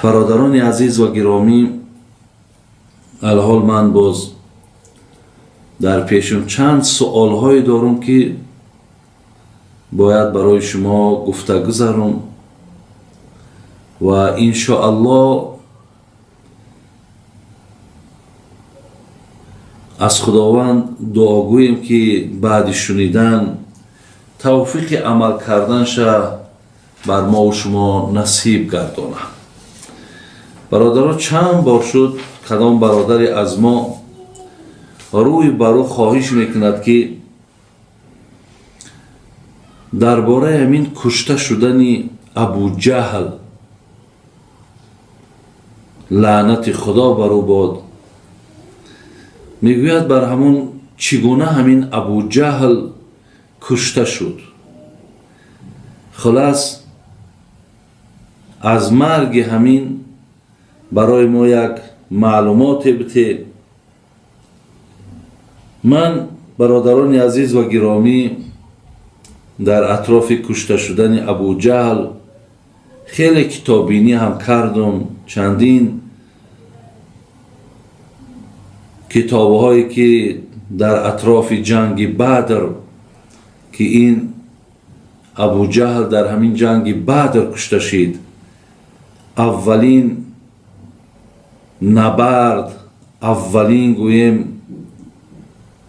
Бародарони азиз ва гиромӣ, алҳол ман боз дар пешум чанд суолҳое дорум, ки бояд барои шумо гуфта гузарум ва иншоаллоҳ аз Худованд дуогӯем, ки баъди шунидан тавфиқи амал карданша бар мову шумо насиб гардонад. Бародаро, чанд бор шуд, кадом бародаре аз мо рӯй ба рӯ хоҳиш мекунад, ки дар бораи ҳамин кушта шудани Абуҷаҳл, лаънати Худо бар ӯ бод, мегӯяд, бар ҳамон чӣ гуна ҳамин Абуҷаҳл кушта шуд. Хулас, аз марги ҳамин барои мо як маълумоте бите. Ман, бародарони азиз ва гиромӣ, дар атрофи кушта шудани Абуҷаҳл хеле китоббинӣ ҳам кардум. Чандин китобҳое, ки дар атрофи ҷанги Бадр, ки ин Абуҷаҳл дар ҳамин ҷанги Бадр кушта шид, аввалин набард, аввалин, гӯем,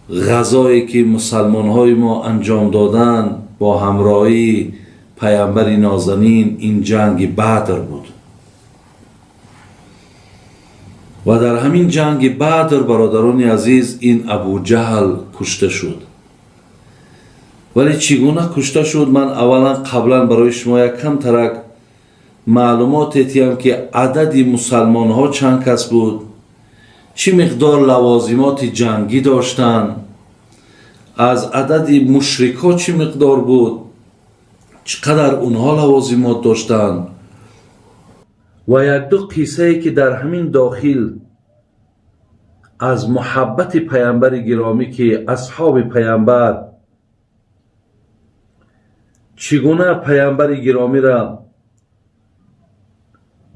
ғазое, ки мусалмонҳои мо анҷом доданд бо ҳамроҳии паямбари нозанин, ин ҷанги Бадр буд. Ва дар ҳамин ҷанги Бадр, бародарони азиз, ин Абуҷаҳл кушта шуд. Вале чӣ гуна кушта шуд? Ман аввалан, қаблан барои шумо як камтарак маълумоте тиям, ки адади мусалмонҳо чанд кас буд, чӣ миқдор лавозимоти ҷангӣ доштанд, аз адади мушрикҳо чӣ миқдор буд, чӣ қадар онҳо лавозимот доштанд ва якду қиссае, ки дар ҳамин дохил аз муҳаббати паямбари гиромӣ, ки асҳоби паямбар чӣ гуна паямбари гиромиро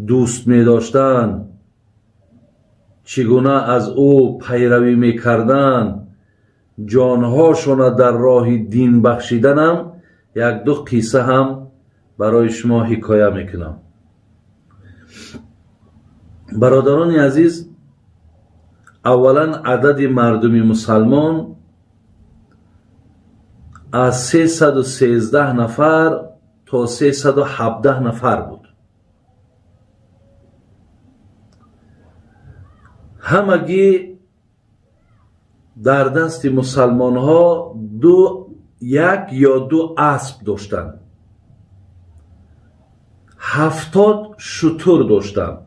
дӯст медоштанд, чӣ гуна аз ӯ пайравӣ мекарданд, ҷонҳошона дар роҳи дин бахшиданам, якду қисса ҳам барои шумо ҳикоя мекунам. Бародарони азиз, аввалан, адади мардуми мусалмон аз 313 нафар то 317 нафар буд. Ҳамагӣ дар дасти мусалмонҳо ду, як ё ду асп доштанд, 70 шутур доштанд,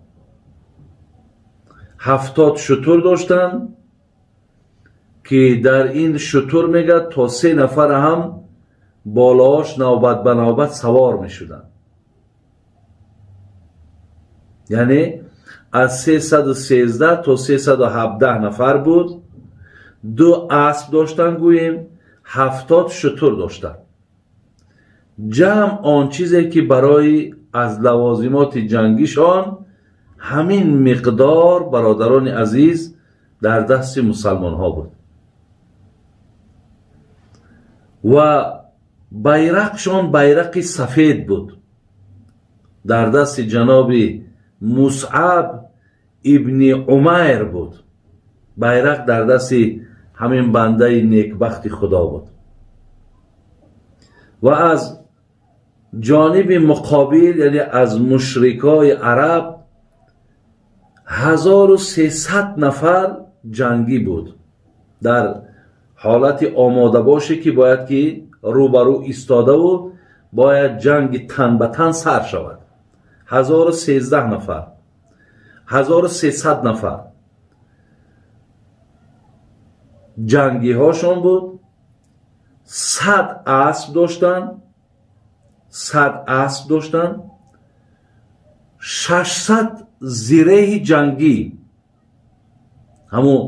70 шутур доштанд, ки дар ин шутур, мегӯяд, то се нафар ҳам болоош навбат ба навбат савор мешуданд. Яъне аз 313 то 317 нафар буд, ду асп доштанд, гӯем, 70 шутур доштанд. Ҷамъ он чизе, ки барои аз лавозимоти ҷангишон ҳамин миқдор, бародарони азиз, дар дасти мусалмонҳо буд. Ва байрақшон байрақи сафед буд, дар дасти ҷаноби Мусъаб ибни Умайр буд. Байрақ дар дасти ҳамин бандаи некбахти Худо буд. Ва аз ҷониби муқобил, яъне аз мушрикои араб, 1300 нафар ҷангӣ буд, дар ҳолати омодабоше, ки бояд ки рӯбарӯ истодаву бояд ҷанги тан ба тан сар шавад. 1013 нафар, 1300 нафар ҷангиҳошон буд, 100 асп доштанд, 100 асп доштанд, 600 зиреҳи ҷангӣ, ҳамун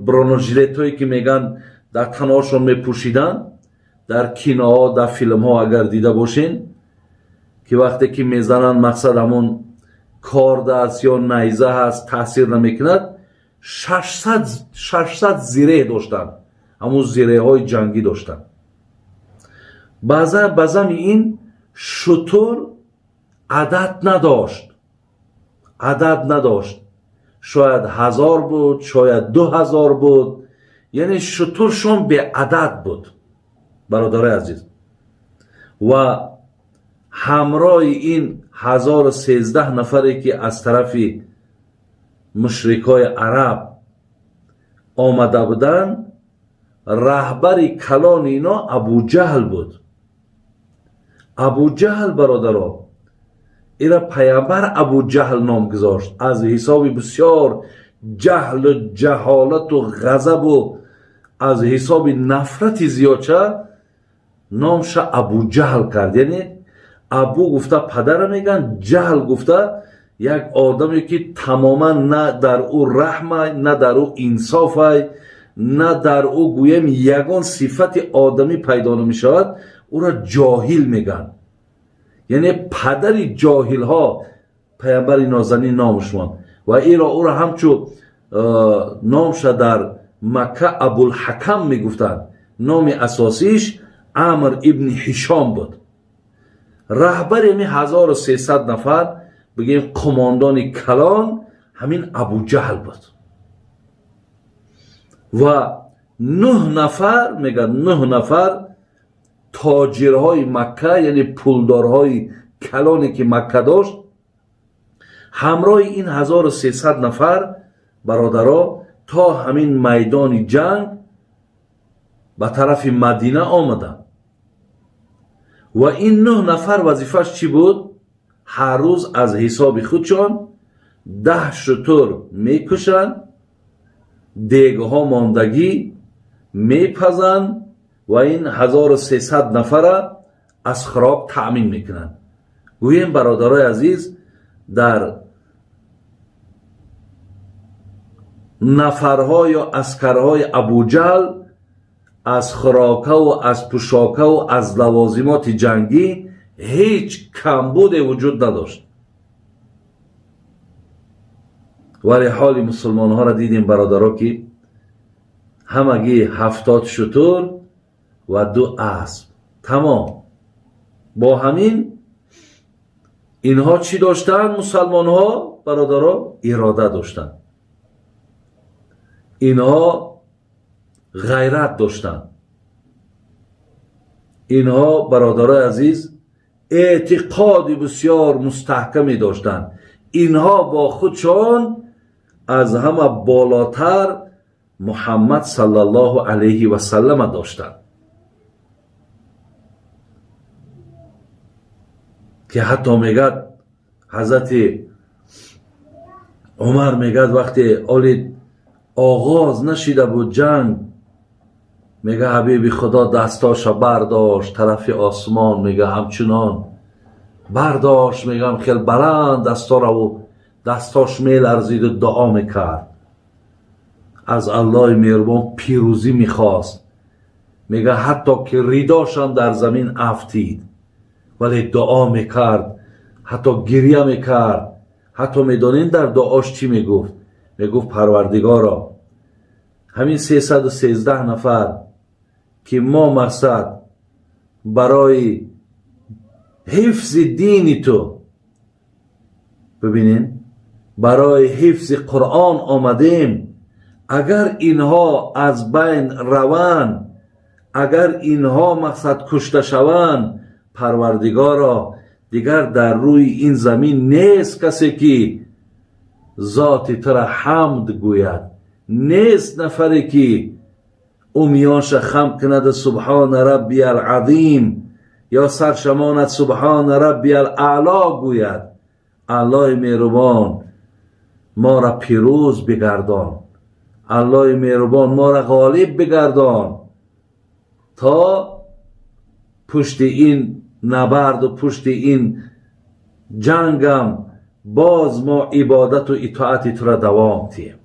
бронежилетҳое, ки мегӯянд, дар танҳошон мепӯшиданд. Дар киноҳо, дар филмҳо агар дида бошен, ки вақте ки мезананд, мақсад ҳамун Корд аст ё найза ҳаст, таъсир намекунад. 600 зиреҳ доштанд, ҳамун зиреҳҳои ҷангӣ доштанд. Ба зами ин шутур адад надошт, адад надошт. Шояд 1000 буд, шояд 2000 буд, яъне шутуршон беадад буд, бародарои азиз. Ва ҳамроҳи ин 1013 нафаре, ки аз тарафи мушрикҳои араб омада буданд, раҳбари калони ино Абуҷаҳл буд. Абуҷаҳл, бародаро, ира паямбар Абуҷаҳл ном гузошт аз ҳисоби бисёр ҷаҳлу ҷаҳолату ғазабу аз ҳисоби нафрати зиёдша номша Абуҷаҳл кард. Яъне Абу гуфта падара мегӯянд, Ҷаҳл гуфта як одаме, ки тамоман на дар ӯ раҳмай, на дар ӯ инсофай, на дар ӯ гӯем ягон сифати одамӣ пайдо намешавад, ӯро ҷоҳил мегӯянд. Яъне падари ҷоҳилҳо паямбари нозанин номаш монд. Ва иро ӯро ҳамчу номша дар Макка Абулҳакам мегуфтанд. Номи асосиш Амр ибни Ҳишом буд. Раҳбари ҳамин 1300 нафар, бигем, қумондони калон ҳамин Абуҷаҳл буд. Ва нӯҳ нафар, мегӯяд, нӯҳ нафар тоҷирҳои Макка, яъне пулдорҳои калоне, ки Макка дошт, ҳамроҳи ин 1300 нафар, бародаро, то ҳамин майдони ҷанг ба тарафи Мадина омаданд. Ва ин нӯҳ нафар вазифааш чӣ буд? Ҳар рӯз аз ҳисоби худшон 10 шутур мекушанд, дегҳо мондагӣ мепазанд ва ин 1300 нафара аз хӯрок таъмин мекунанд. Гӯем, бародарои азиз, дар нафарҳо ё аскарҳои Абуҷаҳл аз хӯрокаву аз пӯшокаву аз лавозимоти ҷангӣ ҳеҷ камбуде вуҷуд надошт. Вале ҳоли мусулмонҳоро дидем, бародаро, ки ҳамагӣ 70 шутур ва ду асп, тамом. Бо ҳамин инҳо чӣ доштанд мусалмонҳо, бародаро? Ирода доштанд инҳо, ғайрат доштанд инҳо, бародарои азиз, эътиқоди бисёр мустаҳкаме доштанд инҳо. Бо худшон аз ҳама болотар Муҳаммад саллаллоҳу алайҳи васаллама доштанд, ки ҳатто мегӯяд ҳазрати Умар, мегӯяд, вақте оли оғоз нашида буд ҷанг, мега, ҳабиби Худо дастоша бардошт тарафи осмон, мега, ҳамчунон бардошт, мегам, хел баланд дастораву дастош меларзиду дуо мекард, аз Аллоҳи меҳрубон пирӯзӣ мехост. Мега, ҳатто ки ридошам дар замин афтид, вале дуо мекард, ҳатто гирья мекард. Ҳатто медонед, дар дуош чӣ мегуфт? Мегуфт: «Парвардигоро, ҳамин 313 нафар, ки мо мақсад барои ҳифзи дини ту, бибинен, барои ҳифзи Қуръон омадем, агар инҳо аз байн раванд, агар инҳо мақсад кушта шаванд, Парвардигоро, дигар дар рӯи ин замин нест касе, ки зоти тура ҳамд гӯяд, нест нафаре, ки ӯ миёнша хам кунада субҳона раббия алазим ё саршамонад субҳона раббия алаъло гӯяд. Аллоҳи меҳрубон, моро пирӯз бигардон, Аллоҳи меҳрубон, моро ғолиб бигардон, то пушти ин набарду пушти ин ҷангам боз мо ибодату итоати тура давом диҳем».